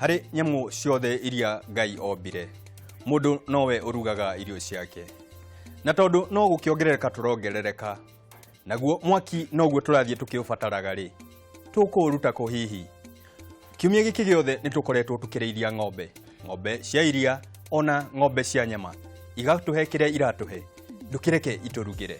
Harĩ nyamũ ciothe iria Ngai ombire, mũndũ nowe ũrugaga irio ciake. Na tondũ no gũkĩongerereka tũrongerereka, naguo mwaki noguo tũrathiĩ tũkĩũbataraga rĩ, tũkũũruta kũ hihi? Kiumia gĩkĩ gĩothe nĩ tũkoretwo tũkĩrĩithia ng'ombe, ng'ombe cia iria ona ng'ombe cia nyama, igatũhe kĩrĩa iratũhe, ndũkĩreke itũrugĩre.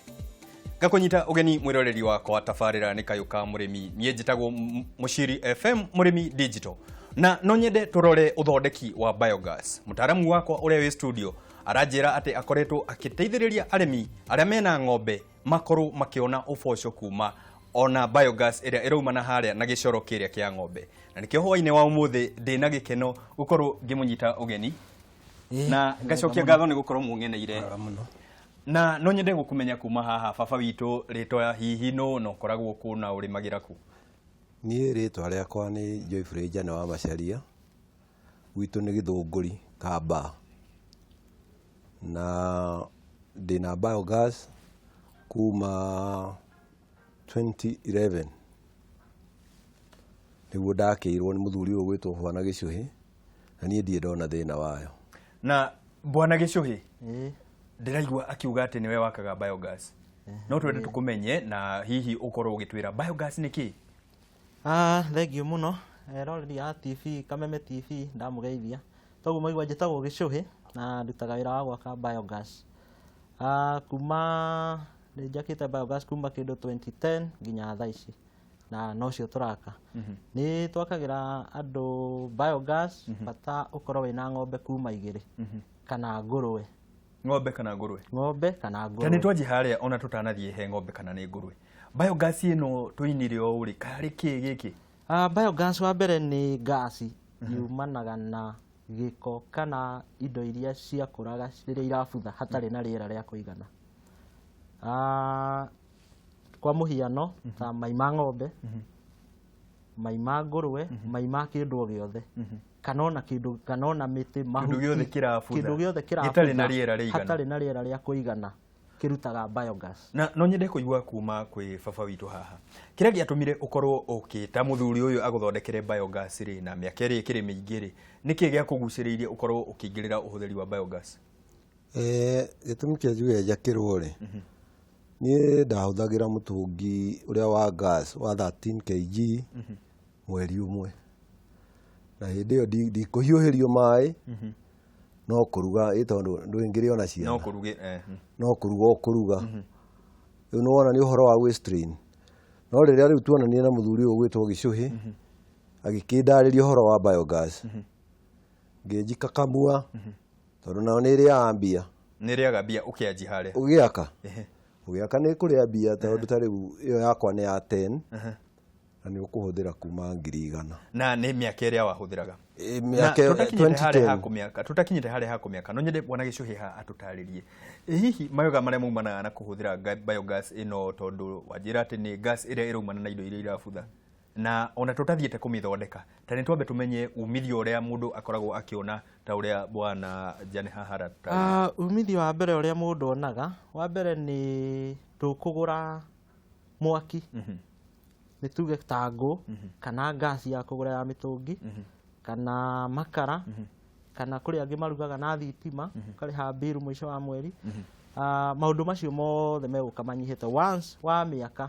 Ngakũnyita ũgeni mwĩroreri wakwa tabarĩra nĩ kayũ ka mũrĩmi. Niĩ njĩtagwo Mũciri FM Mũrĩmi Digital, na no nyende tũrore ũthondeki wa biogas. Mũtaaramu wakwa ũrĩa wĩ studio aranjĩra atĩ akoretwo akĩteithĩrĩria arĩmi arĩa mena ng'ombe makorwo makĩona ũboco kuma ona biogas ĩrĩa ĩraumana harĩa na gĩcoro kĩrĩa kĩa ng'ombe. Na nĩkĩo hwainĩ wa ũmũthĩ ndĩna gĩkeno gũkorwo ngĩmũnyita ũgeni na ngacokia ngatho nĩ gũkorwo mũng'eneire. Na no nyende gũkũmenya kuma haha baba witũ, rĩtwa hihi nũ na ũkoragwo kũ na ũrĩmagĩra kũ? Niĩ rĩtwa rĩakwa nĩ Joyfrey Njane wa Macharia, gwitũ nĩ Gĩthũngũri Kambaa, na ndĩna biogas kuma 2011 nĩguo ndakĩirwo nĩ mũthuri ũyũ ũgwĩtwo Bwana Gĩcũhĩ, na niĩ ndirĩ ndona thĩna wayo. Na Bwana Gĩcũhĩ, ndĩraigua akiuga atĩ nĩwe wakaga biogas, no twende tũkũmenye na hihi ũkorwo ũgĩtwĩra biogas nĩ kĩ? Thengiũ mũno eroreri a TV, Kameme TV, ndamũgeithia. Toguo maigua njĩtagwo Gĩcũhĩ na ndutaga wĩra wa gwaka biogas. Kuma nĩ njakĩte biogas kuma kĩndũ 2010 nginya thaa ici, na nocio tũraka. Nĩ twakagĩra andũ biogas, bata ũkorwo wĩna ng'ombe kuma 2 kana ngũrwe. Ng'ombe kana ngũrwe? Ng'ombe kana Ta nĩ ngũrwe. twanjie harĩa ona tũtanathiĩ he ng'ombe kana nĩ ngũrwe. Biogas ĩno tũinire ũũ rĩ, karĩ kĩ gĩkĩ? Biogas wa mbere nĩ gasi yumanaga na gĩko kana indo iria ciakũraga rĩrĩa irabutha hatarĩ na rĩera rĩa kũigana. Kwa mũhiano ta mai ma ng'ombe, mai ma ngũrwe, mai ma kĩndũ o gĩothe, kana ona kĩndũ, kana ona mĩtĩ, mahuti, Kĩndũ gĩothe kĩrabutha. kĩndũ gĩothe kĩrabutha, Gĩtarĩ na rĩera rĩiganu. hatarĩ na rĩera rĩa kũigana, kĩrutaga biogas. Na no nyende kũigua kuma kwĩ baba witũ haha, kĩrĩa gĩatũmire ũkorwo ũkĩta mũthuri ũyũ agũthondekere biogas rĩ, na mĩaka ĩrĩa ĩkĩrĩ mĩingĩ rĩ, nĩkĩ gĩakũgucĩrĩirie ũkorwo ũkĩingĩrĩra ũhũthĩri wa biogas? Gĩtũmi kĩa njuge njakĩrwo rĩ, niĩ ndahũthagĩra mũtũngi ũrĩa wa gas wa 13 kg mweri ũmwe, na hĩndĩ ĩyo ndikũhiũhĩrio maĩ, no kũruga, ĩ tondũ ndũngĩrĩ ona ciana. No kũruge, eh. No kũruga ũkũruga. Rĩu nĩ wona nĩ ũhoro wa gwĩ strain. No rĩrĩa rĩu tuonanire na mũthuri ũyũ ũgwĩtwo Gĩcũhĩ, agĩkĩndarĩria ũhoro wa biogas, ngĩnjikakamua, tondũ nayo nĩ ĩrĩaga mbia. Nĩ ĩrĩaga mbia ũkĩanjia harĩa? Ũgĩaka? Ũgĩaka nĩ ĩkũrĩa mbia, tondũ ta rĩu ĩyo yakwa nĩ ya 10, na nĩ ũkũhũthĩra kuma 100,000. Na nĩ mĩaka ĩrĩa wahũthĩraga? Ĩ, Na mĩaka ĩyo, tũtakinyĩte harĩa ha 2010. kũmĩaka, tũtakinyĩte harĩa ha kũmĩaka, no nyende Bwana Gĩcũhĩ haha atũtarĩrie. Ĩ hihi mawega marĩa maumanaga na kũhũthĩra biogas ĩno, tondũ wanjĩra atĩ nĩ gas ĩrĩa ĩraumana na indo iria irabutha, na ona tũtathiĩte kũmĩthondeka, ta nĩ twambe tũmenye umithio ũrĩa mũndũ akoragwo akĩona ta ũrĩa Bwana Jane haha arataarĩria. Umithio wa mbere ũrĩa mũndũ onaga, wa mbere nĩ ndũkũgũra mwaki, nĩ tuge ta ngũ kana gas ya kũgũra ya mĩtũngi kana makara, kana kũrĩ angĩ marugaga na thitima, ũkarĩha bill mũico wa mweri. Maũndũ macio mothe megũka manyihĩte once wa mĩaka,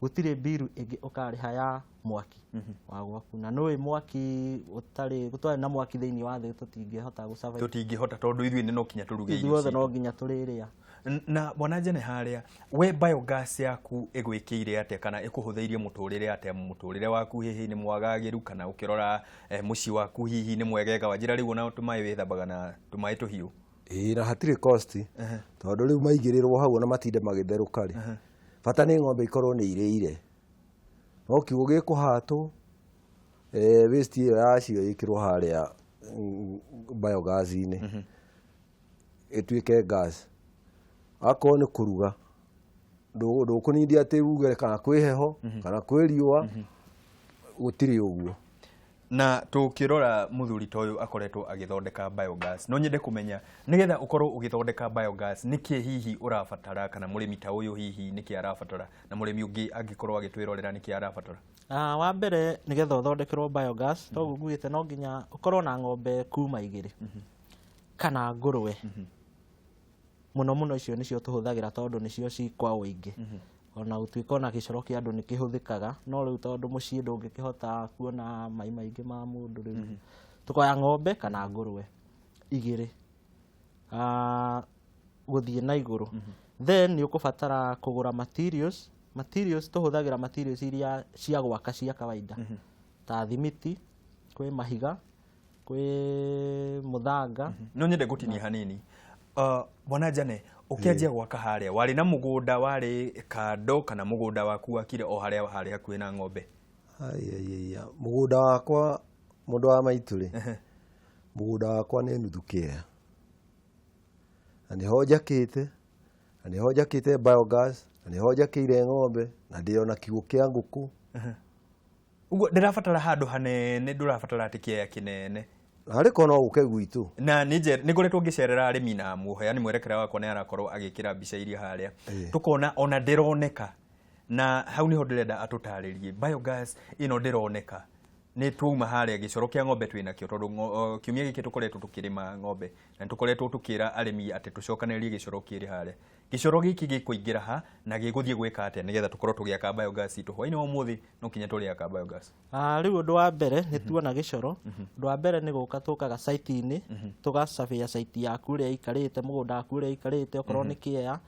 gũtirĩ bill ĩngĩ ũkarĩha ya mwaki wa gwaku. Na nũĩ mwaki ũtarĩ, gũtarĩ na mwaki thĩinĩ wa thĩ tũtingĩhota gũ survive. Tũtingĩhota, tondũ ithuĩ nĩ no kinya tũruge irio Ithuothe citũ. No nginya tũrĩrĩa. Na Bwana Njane harĩa, we biogas yaku ĩgwĩkĩire atĩa kana ĩkũhũthĩirie mũtũrĩre atĩa? Mũtũrĩre waku hihi nĩ mwagagĩru, kana ũkĩrora mũciĩ waku hihi nĩ mwegega? Wanjĩra rĩu ona tũmaĩ wĩthambaga na tũmaĩ tũhiũ. Ĩĩ, na hatirĩ cost, tondũ rĩu maigĩrĩrwo hau ona matinde magĩtherũka rĩ, bata nĩ ng'ombe ikorwo nĩ irĩire, no kiugũ gĩkũhatwo, waste ĩyo yacio ĩkĩrwo harĩa biogas-inĩ, ĩtuĩke gas. Akorwo nĩ kũruga, ndũkũnindia atĩ uge kana kwĩ heho kana kwĩ riũa, gũtirĩ ũguo. Na tũkĩrora mũthuri ta ũyũ akoretwo agĩthondeka biogas, no nyende kũmenya nĩgetha ũkorwo ũgĩthondeka biogas nĩkĩ hihi ũrabatara, kana mũrĩmi ta ũyũ hihi nĩkĩ arabatara, na mũrĩmi ũngĩ angĩkorwo agĩtwĩrorera nĩkĩ arabatara? Wa mbere nĩgetha ũthondekerwo biogas, toguo ngugĩte no nginya ũkorwo na ng'ombe kuma 2 kana ngũrwe. Mũno mũno icio nĩcio tũhũthagĩra tondũ nĩcio ci kwa ũingĩ. Ona gũtuĩka ona gĩcoro kĩa andũ nĩkĩhũthĩkaga, no rĩu tondũ mũciĩ ndũngĩkĩhota kuona mai maingĩ ma mũndũ rĩu tũkoya ng'ombe kana ngũrwe 2 gũthiĩ na igũrũ. Then nĩ ũkũbatara kũgũra materials. Materials tũhũthagĩra materials iria cia gwaka cia kawaida ta thimiti, kwĩ mahiga, kwĩ mũthanga. No nyende gũtinia hanini. Bwana Njane, ũkĩanjia gwaka harĩa warĩ na mũgũnda warĩ kando kana mũgũnda waku wakire o harĩa harĩ hakuhĩ na ng'ombe? Aiaiaia, mũgũnda wakwa mũndũ wa maitũ rĩ, mũgũnda wakwa nĩ nuthu kĩea, na nĩho njakĩte, na nĩho njakĩte biogas, na nĩho njakĩire ng'ombe, na ndĩ ona kiugũ kĩa ngũkũ. Ũguo ndĩrabatara handũ hanene, ndũrabatara atĩ kĩea kĩnene. Harĩ korwo no ũke gwitũ. Na nĩ ngoretwo ngĩcerera arĩmi na mũheani mwerekera wakwa nĩ arakorwo agĩkĩra mbica iria harĩa. Tũkona ona ndĩroneka. Na hau nĩho ndĩrenda atũtarĩrie. Biogas ĩno ndĩroneka. Nĩ twauma harĩa gĩcoro kĩa ng'ombe twĩnakĩo tondũ kiumia gĩkĩ tũkoretwo tũkĩrĩma ng'ombe na nĩ tũkoretwo tũkĩra arĩmi atĩ tũcokanĩrĩrie gĩcoro kĩrĩ harĩa. Gĩcoro gĩkĩ gĩkũingĩra ha na gĩgũthiĩ gwĩka atĩa nĩgetha tũkorwo tũgĩaka biogas itũ hwaĩ-inĩ wa ũmũthĩ no kinya tũrĩaka biogas. Rĩu ũndũ wa mbere nĩ tuona gĩcoro. Ũndũ wa mbere nĩ gũka tũkaga site-inĩ, tũgacabĩa site yaku ũrĩa ĩikarĩte, mũgũnda waku ũrĩa ĩikarĩte, okorwo nĩ kĩea,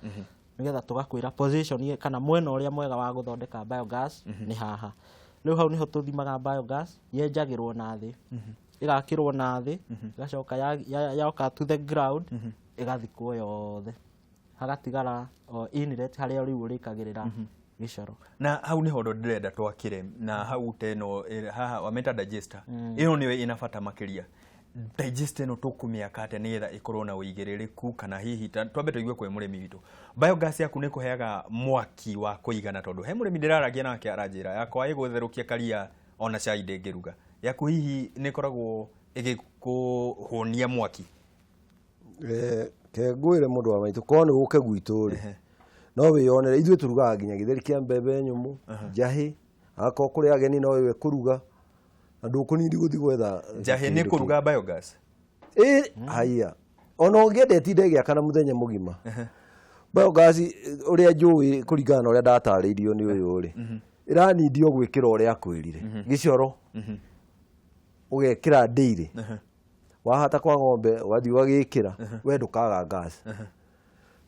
nĩgetha tũgakwĩra position kana mwena ũrĩa mwega wa gũthondeka biogas nĩ haha. Rĩu hau nĩho tũthimaga biogas, yenjagĩrwo na thĩ, ĩgakĩrwo na thĩ, ĩgacoka yoka to the ground, ĩgathikwo yothe, hagatigara o inlet harĩa rĩu ũrĩkagĩrĩra gĩcoro. Na hau nĩho ndo ndĩrenda twakĩre, na hau teno haha wameta digester ĩno nĩyo ĩna bata makĩria. Digester ĩno tũkũmĩaka atĩa nĩgetha ĩkorwo na ũigĩrĩrĩku, kana hihi twambe tũigue kwĩ mũrĩmi witũ. Biogas yaku nĩ kũheaga mwaki wa kũigana, tondũ he mũrĩmi ndĩraragia nake aranjĩra yakwa ĩgũtherũkia karia ona cai ndĩngĩruga. Yaku hihi nĩ ĩkoragwo ĩgĩkũhũnia mwaki? Ke ngwĩre mũndũ wa maitũ, korwo nĩ ũke gwitũ rĩ, no wĩyonere ithuĩ tũrugaga nginya gĩtheri kĩa mbembe nyũmũ, njahĩ, agakorwo kũrĩ ageni no wewe kũruga, na ndũkũnindi gũthiĩ gwetha njahĩ nĩ kũruga biogas? Haiya, ona ũngĩenda ĩtinde ĩgĩakana mũthenya mũgima. Biogas ũrĩa njũĩ kũringana na ũrĩa ndatarĩirio nĩ ũyũ rĩ, ĩranindio gwĩkĩra ũrĩa akwĩrire. Gĩcoro ũgekĩra ndĩirĩ, wahata kwa ng'ombe ũgathiĩ ũgagĩkĩra, we ndũkaga gas.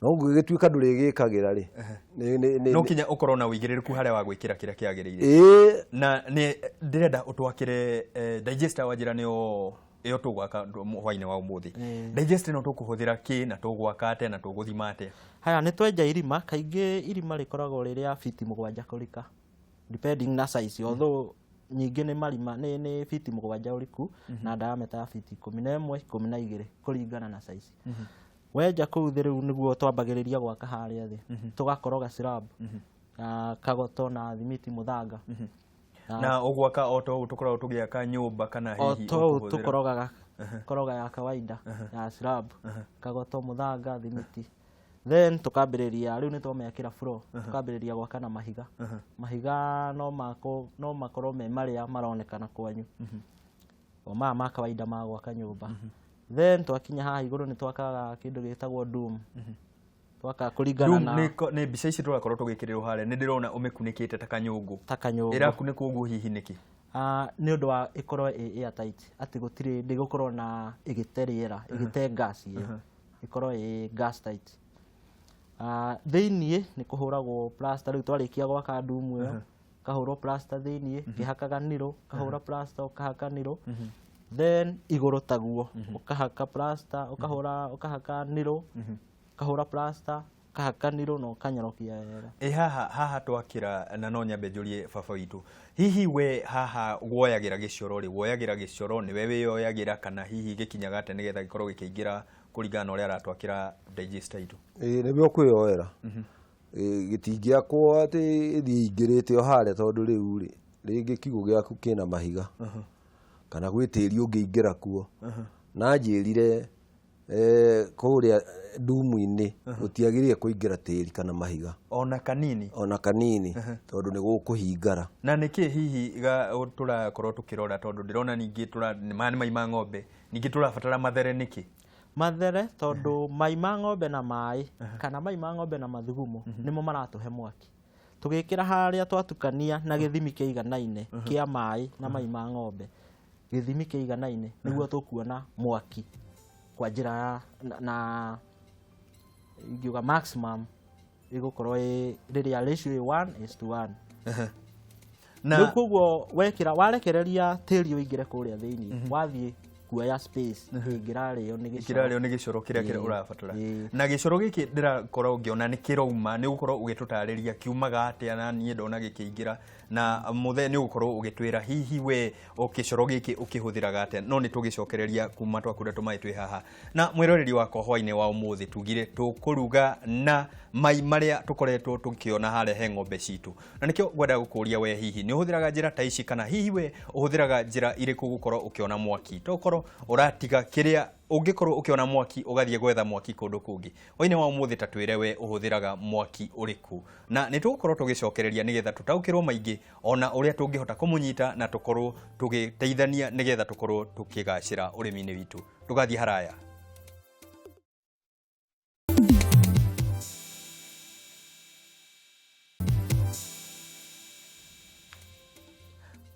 No ũngĩgĩtuĩka ndũrĩgĩkagĩra rĩ, no kinya ũkorwo na ũigĩrĩrĩku harĩa wa gwĩkĩra kĩrĩa kĩagĩrĩire. Na nĩ ndĩrenda ũtwakĩre digester wa njĩra nĩyo ĩyo tũgwaka hwaĩ-inĩ wa ũmũthĩ. Digester ĩno tũkũhũthĩra kĩ na tũgwaka atĩa na tũgũthima atĩa? Haya, nĩ twenja irima. Kaingĩ irima rĩkoragwo rĩ rĩa fiti 7 kũrika, depending na size, although nyingĩ nĩ marima nĩ fiti 7 ũriku na diameter ya fiti 11, 12 kũringana na size. Wenja kũu thĩ rĩu nĩguo twambagĩrĩria gwaka harĩa thĩ, tũgakoroga slab, kagoto na thimiti mũthanga. Na ũgwaka o ta ũũ tũkoragwo tũgĩaka nyũmba kana hihi o ta ũũ tũkorogaga koroga ya kawaida ya slab, kagoto, mũthanga, thimiti. Then tukambĩrĩria rĩu nĩ twamĩakĩra floor, tukambĩrĩria gwaka na mahiga. Mahiga no makorwo me marĩa maronekana kwanyu, o maya ma kawaida ma gwaka nyũmba. Then twakinya haha igũrũ nĩ twakaga kĩndũ gĩtagwo dome. Twaka kũringana na nĩ mbica ici tũrakorwo tũgĩkĩrĩrwo harĩa, nĩ ndĩrona ũmĩkunĩkĩte ta kanyũngũ. Ta kanyũngũ. Ĩrakunĩkwo ũguo hihi nĩkĩ? Nĩ ũndũ wa ĩkorwo ĩ airtight, atĩ gũtirĩ ndĩgũkorwo na ĩgĩte rĩera, ĩgĩte gas ĩyo, ĩkorwo ĩ gas tight. Thĩiniĩ nĩ kũhũragwo plaster. Rĩu twarĩkia gwaka dumu ĩyo, kahũrwo plaster thĩiniĩ, kĩhakaga niro, kahũra plaster, ũkahaka niro. Then igũrũ taguo, ũkahaka plaster, ũkahũra, ũkahaka niro, ũkahũra plaster, ũkahaka niro na ũkanyorokia wega. Haha twakĩra, na no nyambe njũrie baba witũ, hihi we haha woyagĩra gĩcoro rĩ, woyagĩra gĩcoro nĩwe wĩyoyagĩra kana hihi gĩkinyaga atĩa nĩgetha gĩkorwo gĩkĩingĩra kũringana na ũrĩa aratwakĩra digester itũ? Nĩguo kwĩyoera. Gĩtingĩakwo atĩ ĩthiĩ ĩingĩrĩte o harĩa, tondũ rĩu rĩ, rĩngĩ kiugũ gĩaku kĩna mahiga. Kana gwĩ tĩri ũngĩingĩra kuo. Na anjĩrire kũrĩa ndumu-inĩ gũtiagĩrĩire kũingĩra tĩri kana mahiga. Ona kanini. Ona kanini, tondũ nĩ gũkũhingara. Na nĩkĩ hihi tũrakorwo tũkĩrora, tondũ ndĩrona ningĩ maya nĩ mai ma ng'ombe, ningĩ tũrabatara mathere nĩkĩ? Mathere tondũ mai ma ng'ombe na maĩ, kana mai ma ng'ombe na mathugumo nĩmo maratũhe mwaki. Tũgĩkĩra harĩa twatukania na gĩthimi kĩiganaine kĩa maĩ na mai ma ng'ombe, gĩthimi kĩiganaine nĩguo tũkuona mwaki kwa njĩra ya na ingiuga maximum ĩgũkorwo ĩ rĩrĩa ratio ĩ 1:1. Na rĩu koguo wekĩra warekereria tĩri ũingĩre kũrĩa thĩinĩ, wathiĩ kuoya space ĩngĩrarĩo nĩ gĩcoro. Kĩrarĩo nĩ gĩcoro kĩrĩa kĩrĩa ũrabatara. Na gĩcoro gĩkĩ ndĩrakorwo ngĩona nĩ kĩrauma, nĩ ũgũkorwo ũgĩtũtarĩria kiumaga atĩa, na niĩ ndona gĩkĩingĩra, na mũthee nĩ ũgũkorwo ũgĩtwĩra hihi we o gĩcoro gĩkĩ ũkĩhũthĩraga atĩa, no nĩ tũgĩcokereria kuma twakunda tũmaĩ twĩ haha. Na mwĩroreri wakwa hwainĩ wa ũmũthĩ tugire tũkũruga na mai marĩa tũkoretwo tũkĩona harĩa he ng'ombe citũ, na nĩkĩo ngwenda gũkũria we hihi nĩ ũhũthĩraga njĩra ta ici, kana hihi we ũhũthĩraga njĩra irĩkũ gũkorwo ũkĩona mwaki? Tokorwo ũratiga kĩrĩa ũngĩkorwo ũkĩona mwaki ũgathiĩ gwetha mwaki kũndũ kũngĩ. Hwainĩ wa ũmũthĩ ta twĩre we ũhũthĩraga mwaki ũrĩkũ, na nĩ tũgũkorwo tũgĩcokereria nĩgetha tũtaũkĩrwo maingĩ ona ũrĩa tũngĩhota kũmũnyita na tũkorwo tũgĩteithania nĩgetha tũkorwo tũkĩgacĩra ũrĩmi-inĩ witũ. Ndũgathiĩ haraya.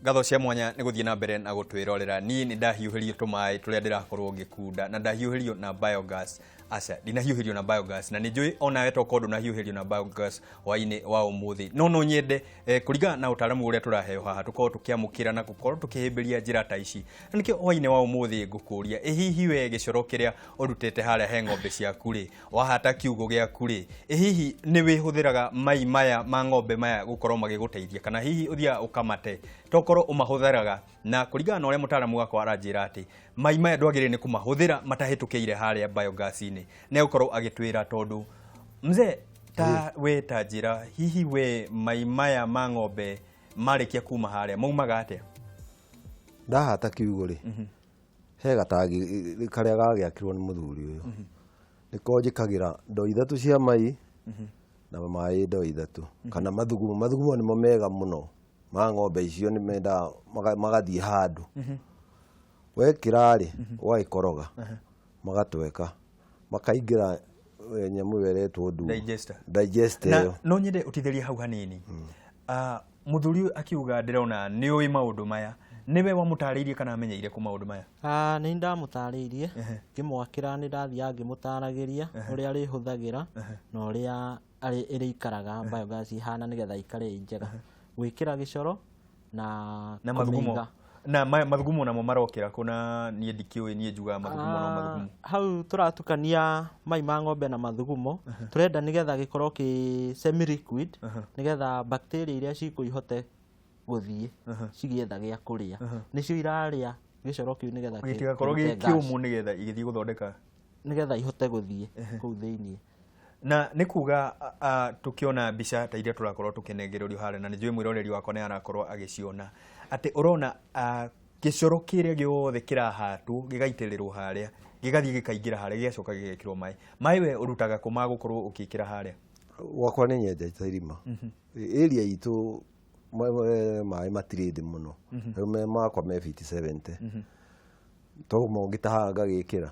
Ngatho cia mwanya nĩ gũthiĩ na mbere na gũtwĩrorera. Niĩ nĩ ndahiũhĩrio tũmaĩ tũrĩa ndĩrakorwo ngĩkunda, na ndahiũhĩrio na biogas. Aca, ndinahiũhĩrio na biogas, na nĩ njũĩ onawe tokorwo ndũnahiũhĩrio na biogas hwainĩ wa ũmũthĩ. No no nyende kũringana na ũtaaramu ũrĩa tũraheo haha tũkorwo tũkĩamũkĩra na gũkorwo tũkĩhĩmbĩria njĩra ta ici. Na nĩkĩo hwainĩ wa ũmũthĩ ngũkũria, ĩ hihi we gĩcoro kĩrĩa ũrutĩte harĩa he ng'ombe ciaku rĩ, wahata kiugũ gĩaku rĩ, ĩ hihi nĩ wĩhũthĩraga mai maya ma ng'ombe maya gũkorwo magĩgũteithia, kana hihi ũthiaga ũkamate? Tokorwo ũmahũthĩraga na kũringana na ũrĩa mũtaaramu wakwa aranjĩra atĩ mai maya ndwagĩrĩire nĩ kũmahũthĩra matahĩtũkĩire harĩa biogas-inĩ. Nĩ egũkorwo agĩtwĩra, tondũ mzee ta we ta njĩra, hihi we mai maya ma ng'ombe marĩkia kuma harĩa maumaga atĩa? Ndahata kiugũ rĩ, he gatangi karĩa gagĩakirwo nĩ mũthuri ũyũ, nĩko njĩkagĩra ndoo 3 cia mai na maĩ ndoo 3, kana mathugumo. Mathugumo nĩmo mega mũno ma ng'ombe icio, nĩ mendaga magathiĩ handũ. Wekĩra rĩ, ũgagĩkoroga, magatweka, makaingĩra nyamũ ĩyo ĩretwo ndumo. Digester. Digester Na ĩyo. no nyende ũtithĩrie hau hanini. Mũthuri ũyũ akiuga ndĩrona nĩ ũĩ maũndũ maya, nĩwe wamũtarĩirie kana amenyeire kũ maũndũ maya? Nĩ ndamũtarĩirie, ngĩmwakĩra, nĩ ndathiaga ngĩmũtaragĩria ũrĩa arĩhũthagĩra na ũrĩa ĩrĩikaraga biogas ihana nĩgetha ikare ĩ njega. Gwĩkĩra gĩcoro na Na mathugumo. kũmĩiga. Na mathugumo namo marokĩra kũ? Na niĩ ndikĩũĩ, niĩ njugaga mathugumo no mathugumo. Hau tũratukania mai ma ng'ombe na mathugumo, tũrenda nĩgetha gĩkorwo kĩ semi liquid, nĩgetha bacteria iria cikũ ihote gũthiĩ cigĩetha gĩa kũrĩa. Nĩcio irarĩa gĩcoro kĩu nĩgetha Gĩtigakorwo kĩrute gĩ gas. kĩũmũ nĩgetha igĩthiĩ gũthondeka. Nĩgetha ihote gũthiĩ kũu thĩiniĩ. Na nĩ kuga, tũkĩona mbica ta iria tũrakorwo tũkĩnengererio harĩa, na nĩ njũĩ mwĩroreri wakwa nĩ arakorwo agĩciona, atĩ ũrona, gĩcoro kĩrĩa gĩothe kĩrahatwo gĩgaitĩrĩrwo harĩa, gĩgathiĩ gĩkaingĩra harĩa, gĩgacoka gĩgekĩrwo maĩ. Maĩ we ũrutaga kũ ma gũkorwo ũgĩkĩra harĩa? Gwakwa nĩ nyendete irima. Area itũ maĩ matirĩ thĩ mũno. Rĩu me makwa me fiti 70. To mongĩtaha ngagĩkĩra.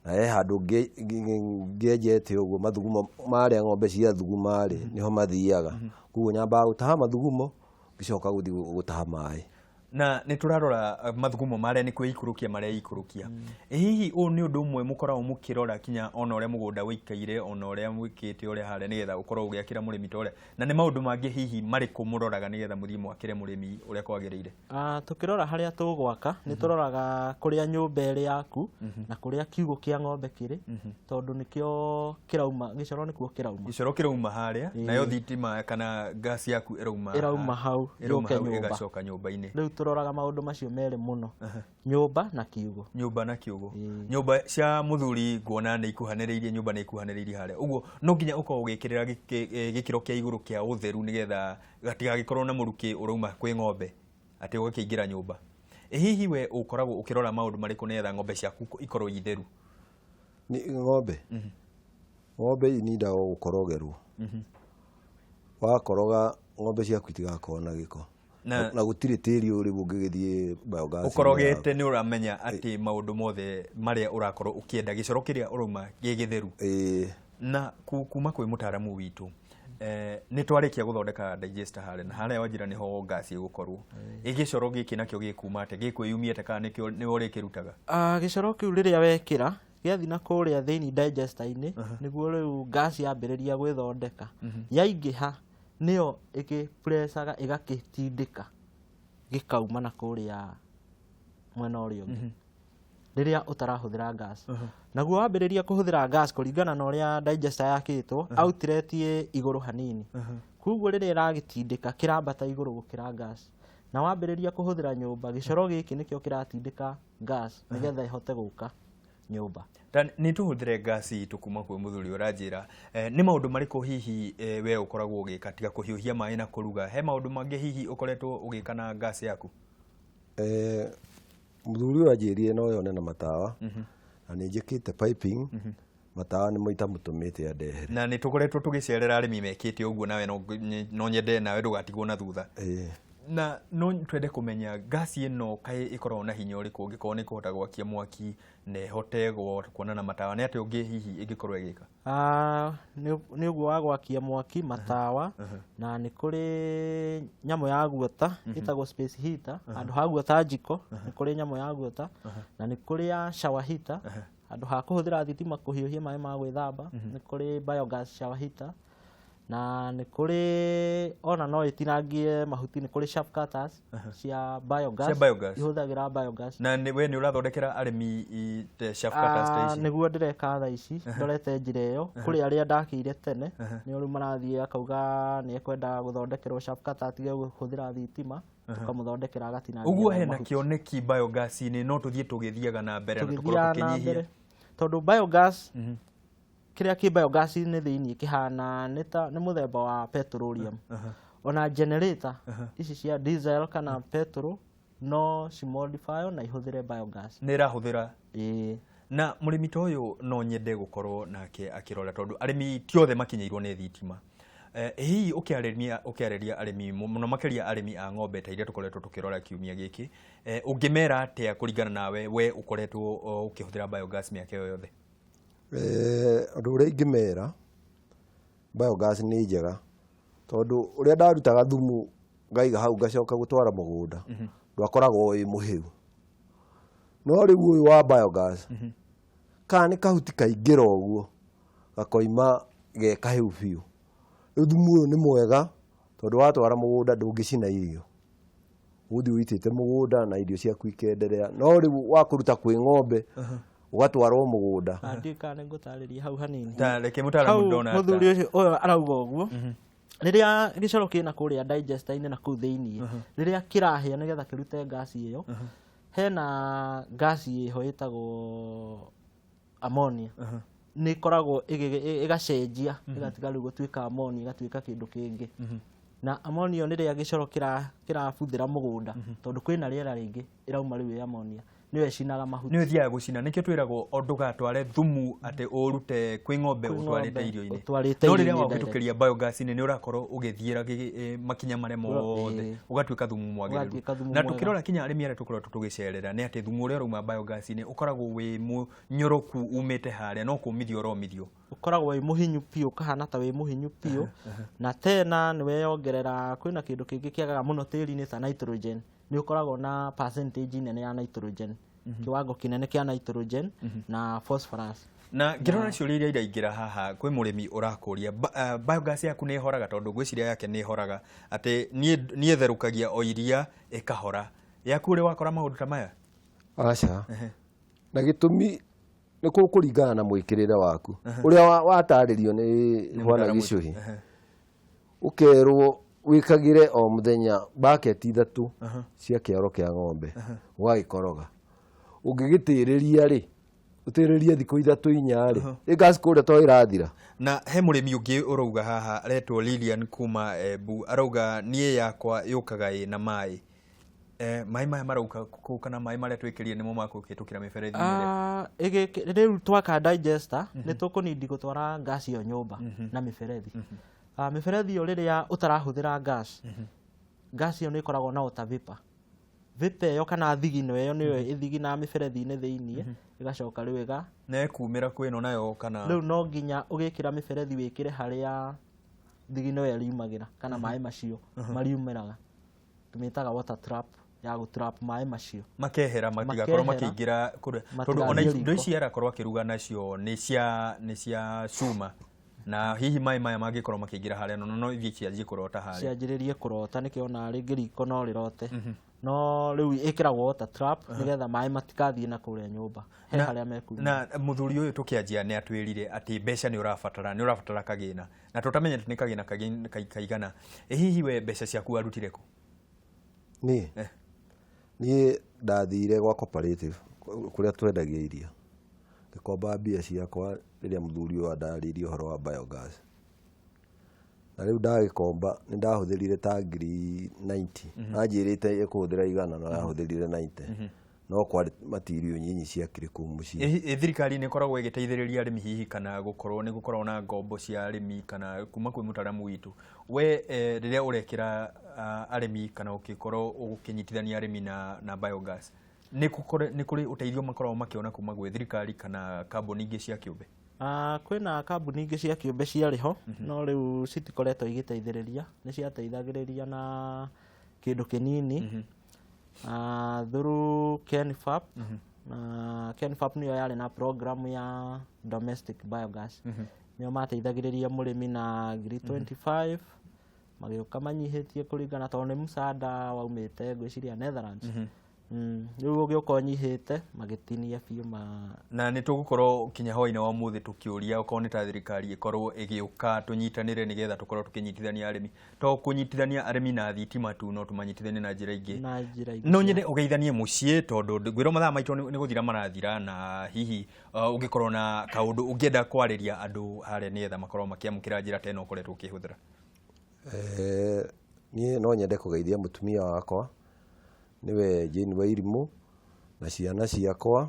Na he handũ ngĩenjete ũguo mathugumo marĩa ng'ombe cia thuguma rĩ, nĩho mathiaga. Koguo nyambaga gũtaha mathugumo, ngĩcoka gũthiĩ gũtaha maĩ. Na nĩ tũrarora mathugumo marĩa nĩ kwĩikũrũkia mareikũrũkia. Hihi ũyũ nĩ ũndũ ũmwe mũkoragwo mũkĩrora kinya ona ũrĩa mũgũnda ũikaire, ona ũrĩa mwĩkĩte ũrĩa harĩa, nĩgetha ũkorwo ũgĩakĩra mũrĩmi ta ũrĩa? Na nĩ maũndũ mangĩ hihi marĩkũ mũroraga nĩgetha mũthiĩ mwakĩre mũrĩmi ũrĩa kwagĩrĩire? Tũkĩrora harĩa tũgwaka, nĩ tũroraga kũrĩa nyũmba ĩrĩ yaku na kũrĩa kiugũ kĩa ng'ombe kĩrĩ, tondũ nĩkĩo kĩrauma, gĩcoro nĩkuo kĩrauma. Gĩcoro kĩrauma harĩa, nayo thitima kana gas yaku ĩrauma Ĩrauma hau, ĩrauma yũke hau nyũmba. ĩgacoka nyũmba-inĩ. Rĩu tũroraga maũndũ macio merĩ mũno, nyũmba na kiugũ. Nyũmba na kiugũ. Nyũmba cia mũthuri nguona nĩ ikuhanĩrĩirie, nyũmba nĩ ikuhanĩrĩirie harĩa. Ũguo no nginya ũkorwo ũgĩkĩrĩra gĩkĩro kĩa igũrũ kĩa ũtheru nĩgetha gatigagĩkorwo na mũrukĩ ũrauma kwĩ ng'ombe atĩ ũgakĩingĩra nyũmba. Ĩ hihi we ũkoragwo ũkĩrora maũndũ marĩkũ nĩgetha ng'ombe ciaku ikorwo i theru? Nĩ ng'ombe, ng'ombe inindaga gũkorogerwo. Wakoroga ng'ombe ciaku itigakorwo na gĩko. Na gũtirĩ tĩri ũrĩ ũngĩgĩthiĩ biogas. Ũkorogete nĩ ũramenya atĩ maũndũ mothe marĩa ũrakorwo ũkĩenda gĩcoro kĩrĩa ũrauma gĩ gĩtheru. Ĩĩ. Na kuma kwĩ mũtaramu witũ, nĩ twarĩkia gũthondeka digester harĩa, na harĩa wanjĩra nĩho gas ĩgũkorwo. Ĩ gĩcoro gĩkĩ nakĩo gĩkuma atĩa? Gĩkwĩyumia kana nĩkĩo nĩwe ũrĩkĩrutaga? Gĩcoro kĩu rĩrĩa wekĩra gĩathiĩ na kũrĩa thĩinĩ digester-inĩ, nĩguo rĩu gas yambĩrĩria gwĩthondeka. Yaingĩha nĩyo ĩkĩprecaga ĩgakĩtindĩka gĩkauma na kũrĩa mwena ũrĩa ũngĩ rĩrĩa ũtarahũthĩra gas. Naguo wambĩrĩria kũhũthĩra gas kũringana na ũrĩa digester yakĩtwo, outlet ĩ igũrũ hanini, koguo rĩrĩa ĩragĩtindĩka kĩrambata igũrũ gũkĩra gas. Na wambĩrĩria kũhũthĩra nyũmba, gĩcoro gĩkĩ nĩkĩo kĩratindĩka gas nĩgetha ĩhote gũka nyũmba. Ta nĩ tũhũthĩre gas itũ kuma kwĩ mũthuri ũranjĩra, nĩ maũndũ marĩkũ hihi we ũkoragwo ũgĩka tiga kũhiũhia maĩ na kũruga? He maũndũ mangĩ hihi ũkoretwo ũgĩka na gas yaku? Mũthuri ũyũ anjĩrire no yone na matawa, na nĩ njĩkĩte piping, matawa nĩ itamũtũmĩte andehere. Na nĩ tũkoretwo tũgĩcerera arĩmi mekĩte ũguo, nawe no nyende nawe ndũgatigwo na thutha. Na no twende kũmenya gas ĩno kaĩ ĩkoragwo na hinya ũrĩkũ ũngĩkorwo nĩ ĩkũhota gwakia mwaki na ĩhote kuona na matawa, nĩ atĩa ũngĩ hihi ĩngĩkorwo ĩgĩka? Nĩ ũguo wa gwakia mwaki, matawa, na nĩ kũrĩ nyamũ ya guota ĩtagwo space heater, handũ ha guota njiko nĩ kũrĩ nyamũ ya guota, na nĩ kũrĩ ya shower heater, handũ ha kũhũthĩra thitima kũhiũhia maĩ ma gwĩthamba nĩ kũrĩ biogas shower heater, na nĩ kũrĩ ona no ĩtinangie mahuti, nĩ kũrĩ chaff cutters cia biogas, Cia biogas. Ihũthagĩra biogas. Na we nĩ ũrathondekera arĩmi chaff cutters ta ici? Nĩguo ndĩreka thaa ici, ndorete njĩra ĩyo. Kũrĩ arĩa ndakĩire tene, nĩo rĩu marathiĩ akauga nĩ ekwenda gũthondekerwo chaff cutter atige kũhũthĩra thitima, tũkamũthondekera agatinangia Ũguo hena mahuti. kĩoneki biogas-inĩ, no tũthiĩ tũgĩthiaga na mbere na tũkorwo Tũgĩthiaga na tũkĩnyihia. mbere. Tondũ biogas, kĩrĩa kĩ biogas-inĩ thĩinĩ kĩhana nĩ mũthemba wa petroleum. Ona generator ici cia diesel kana petrol no cimodify na ihũthĩre biogas. Nĩ ĩrahũthĩra. Ĩĩ. Na mũrĩmi ta ũyũ no nyende gũkorwo nake akĩrora, tondũ arĩmi ti othe makinyĩirwo nĩ thitima. Hihi ũkĩarĩria arĩmi mũno makĩria arĩmi a ng'ombe ta iria tũkoretwo tũkĩrora kiumia gĩkĩ, ũngĩmera atĩa kũringana nawe we ũkoretwo ũkĩhũthĩra biogas mĩaka ĩyo yothe? Ũndũ ũrĩa ingĩmera, biogas nĩ njega, tondũ ũrĩa ndarutaga thumu ngaiga hau ngacoka gũtwara mũgũnda, ndwakoragwo wĩ mũhĩu. No rĩu ũyũ wa biogas, kana nĩ kahuti kaingĩra ũguo, gakoima ge kahĩu biũ. Rĩu thumu ũyũ nĩ mwega, tondũ watwara mũgũnda ndũngĩcina irio. Ũgũthiĩ ũitĩte mũgũnda na irio ciaku ikenderea. No rĩu wakũruta kwĩ ng'ombe, ũgatwarwo mũgũnda. Ndiũĩ kana nĩ ngũtarĩria hau hanini. Ta reke mũtaaramu Hau ndona ta- mũthuri ũcio ũyũ arauga ũguo. Rĩrĩa gĩcoro kĩna kũrĩa digester-inĩ na kũu thĩiniĩ, rĩrĩa kĩrahĩa nĩgetha kĩrute gas ĩyo, hena gas ĩho ĩtagwo ammonia. Nĩ ĩkoragwo ĩgacenjia, ĩgatiga rĩu gũtuĩka ammonia, ĩgatuĩka kĩndũ kĩngĩ. Na ammonia nĩ rĩrĩa gĩcoro kĩrabuthĩra mũgũnda, tondũ kwĩna rĩera rĩingĩ ĩrauma rĩu ĩ ammonia, nĩyo ĩcinaga mahuti. Nĩyo ĩthiaga gũcina. Nĩkĩo twĩragwo o ndũgatware thumu atĩ ũrute kwĩ ng'ombe Kwĩ ũtwarĩte ng'ombe, irio-inĩ. ũtwarĩte No rĩrĩa irio-inĩ direct. wahĩtũkĩria biogas-inĩ nĩ ũrakorwo ũgĩthiĩra makinya marĩa mothe, ũgatuĩka thumu mwagĩrĩru. Ũgatuĩka thumu Na mwega. tũkĩrora kinya arĩmi arĩa tũkoretwo tũgĩcerera nĩ atĩ thumu ũrĩa ũrauma biogas-inĩ ũkoragwo wĩ mũnyoroku umĩte harĩa, no kũmithio ũromithio. Ũkoragwo wĩ mũhinyu biũ, ũkahana ta wĩ mũhinyu biũ. Na tena nĩ weyongerera, kwĩna kĩndũ kĩngĩ kĩagaga mũno tĩri-inĩ ta nitrogen. Nĩ ũkoragwo na percentage nene ya nitrogen, kiwango kĩnene kĩa nitrogen na phosphorus. Na ngĩrora ciũria iria iraingĩra haha, kwĩ mũrĩmi ũrakũria, biogas yaku nĩ ĩhoraga? Tondũ ngwĩciria yake nĩ ĩhoraga, atĩ niĩ therũkagia o iria ĩkahora. Yaku ũrĩ wakora maũndũ ta maya? Aca. Na gĩtũmi nĩ kũringana na mwĩkĩrĩre waku. Ũrĩa watarĩrio nĩ Nĩ Bwana mũtaaramu. Gĩcũhĩ. Ũkerwo wĩkagĩre o mũthenya bucket ithatũ cia kĩoro kĩa ng'ombe, ũgagĩkoroga. Ũngĩgĩtĩrĩria rĩ, ũtĩrĩrie thikũ ithatũ inya rĩ, ĩ gas kũrĩa to ĩrathira. Na he mũrĩmi ũngĩ ũrauga haha aretwo Lilian kuma Embu, arauga niĩ yakwa yũkaga ĩna maĩ. Maĩ maya marauka kũu kana maĩ marĩa twĩkĩrire nĩmo makũhĩtũkĩra mĩberethi-inĩ ĩrĩa? Rĩu twaka digester nĩ tũkũnindi gũtwara gas ĩyo nyũmba na mĩberethi. Mĩberethi ĩyo rĩrĩa ũtarahũthĩra gas, gas ĩyo nĩ ĩkoragwo na water vapor. Vapor ĩyo kana thigino ĩyo nĩyo ĩthiginaga mĩberethi-inĩ thĩiniĩ, ĩgacoka rĩu ĩga Na ĩkumĩra kwĩ ĩno nayo kana? Rĩu no nginya ũgĩkĩra mĩberethi wĩkĩre harĩa thigino ĩyo ĩriumagĩra kana maĩ macio mariumĩraga. Tũmĩtaga water trap, ya gũtrap maĩ macio. Makehera matigakorwo Makehera. makĩingĩra kũrĩa, tondũ ona Matigathiĩ indo riko. ici arakorwo akĩruga nacio nĩ cia cuma, na hihi maĩ maya mangĩkorwo makĩingĩra harĩa no ithiĩ cianjie kũrota harĩa. Cianjĩrĩrie kũrota, nĩkĩo ona rĩngĩ riko no rĩrote, no rĩu ĩkĩragwo water trap nĩgetha maĩ matikathiĩ na kũrĩa nyũmba he harĩa mekuma. Na mũthuri ũyũ tũkĩanjia nĩ atwĩrire atĩ mbeca nĩ ũrabatara kagĩna, na tũtamenyete nĩ kagĩna kaigana. Ĩ hihi we mbeca ciaku warutire kũ? Niĩ? Eh. Niĩ ndathire gwa cooperative kũrĩa twendagia iria, ngĩkomba mbia ciakwa rĩrĩa mũthuri ũyũ andarĩirie ũhoro wa biogas, na rĩu ndagĩkomba nĩ ndahũthĩrire ta ngiri 90. Anjĩrĩte ekũhũthĩra 100, na ndahũthĩrire 90, no kwarĩ material nyinyi ciakĩrĩ kũu mũciĩ. Ĩ thirikari nĩ ĩkoragwo ĩgĩteithĩrĩria arĩmi hihi, kana gũkorwo nĩ gũkoragwo na ngombo cia arĩmi kana kuma kwĩ mũtaramu witũ we, rĩrĩa ũrekĩra arĩmi kana ũkĩkorwo ũkĩnyitithania arĩmi na biogas, nĩ kũrĩ ũteithio makoragwo makĩona kuma gwĩ thirikari kana kambuni ingĩ cia kĩũmbe? Kwĩna kambuni ingĩ cia kĩũmbe ciarĩ ho, no rĩu citikoretwo igĩteithĩrĩria. Nĩ ciateithagĩrĩria na kĩndũ kĩnini through KENFAP, na KENFAP nĩyo yarĩ na program ya domestic biogas. Nĩo mateithagĩrĩria mũrĩmi na ngiri 25, magĩũka manyihĩtie kũringana tondũ nĩ msaada waumĩte ngwĩciria Netherlands. Rĩu ũgĩũka ũnyihĩte, magĩtinia biũ ma Na nĩ tũgũkorwo kinya hwainĩ wa ũmũthĩ tũkĩũria okorwo nĩ ta thirikari ĩkorwo ĩgĩũka tũnyitanĩre nĩgetha tũkorwo tũkĩnyitithania arĩmi, to kũnyitithania arĩmi na thitima tu, no tũmanyitithanie na njĩra ingĩ. Na njĩra ingĩ. No nyende ũgeithanie mũciĩ, tondũ ngwĩrwo mathaa maitũ nĩ gũthira marathira, na hihi ũngĩkorwo na kaũndũ ũngĩenda kwarĩria andũ harĩa nĩgetha makorwo makĩamũkĩra njĩra ta ĩno ũkoretwo ũkĩhũthĩra. Niĩ no nyende kũgeithia mũtumia wakwa, nĩwe Jane Wairimũ, na ciana ciakwa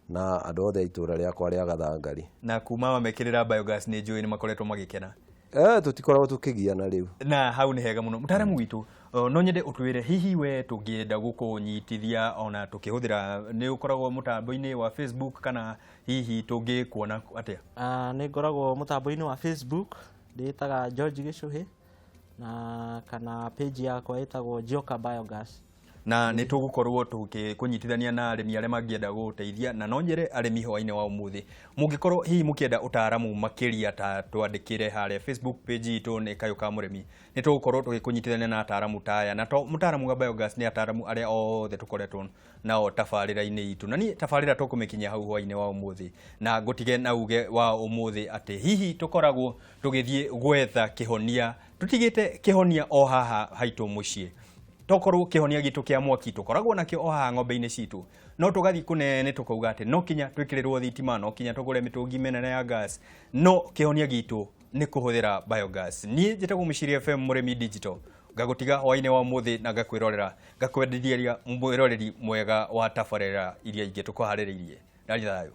na andũ othe a itũra rĩakwa rĩa Gathangari. Na kuma wamekĩrĩra biogas nĩ njũĩ nĩ makoretwo magĩkena. Tũtikoragwo tũkĩgiana rĩu. Na hau nĩ hega mũno. Mũtaramu witũ, no nyende ũtwĩre hihi we tũngĩenda gũkũnyitithia ona tũkĩhũthĩra, nĩ ũkoragwo mũtambo-inĩ wa Facebook kana hihi tũngĩkuona atĩa? Nĩ ngoragwo mũtambo-inĩ wa Facebook, ndĩtaga George Gĩcũhĩ, na kana page yakwa ĩtagwo Joka Biogas. Na nĩ tũgũkorwo tũkĩkũnyitithania na arĩmi arĩa mangĩenda gũgũteithia, na no nyere arĩmi hwainĩ wa ũmũthĩ mũngĩkorwo hihi mũkĩenda ũtaaramu makĩria, ta twandĩkĩre harĩa Facebook page itũ nĩ Kayũ ka Mũrĩmi, nĩ tũgũkorwo tũgĩkũnyitithania na ataaramu ta aya, na to mũtaaramu wa biogas, nĩ ataaramu arĩa othe tũkoretwo nao tabarĩra-inĩ itũ. Na niĩ tabarĩra tũkũmĩkinyia hau hwainĩ wa ũmũthĩ, na ngũtige na uge wa ũmũthĩ atĩ hihi tũkoragwo tũgĩthiĩ gwetha kĩhonia tũtigĩte kĩhonia o haha haitũ mũciĩ, tokorwo kĩhonia gitũ kĩa mwaki tũkoragwo nakĩo o haha ng'ombe-inĩ citũ, no tũgathiĩ kũnene tũkauga atĩ no kinya twĩkĩrĩrwo thitima, no kinya tũgũre mĩtũngi mĩnene ya gas, no kĩhonia gitũ nĩ kũhũthĩra biogas. Niĩ njĩtagwo Mũciri FM Mũrĩmi Digital, ngagũtiga hwainĩ wa ũmũthĩ na ngakwĩrorera, ngakwendithĩria mwĩroreri mwega wa tabarĩra iria ingĩ tũkũharĩrĩirie. Ndaria thayũ.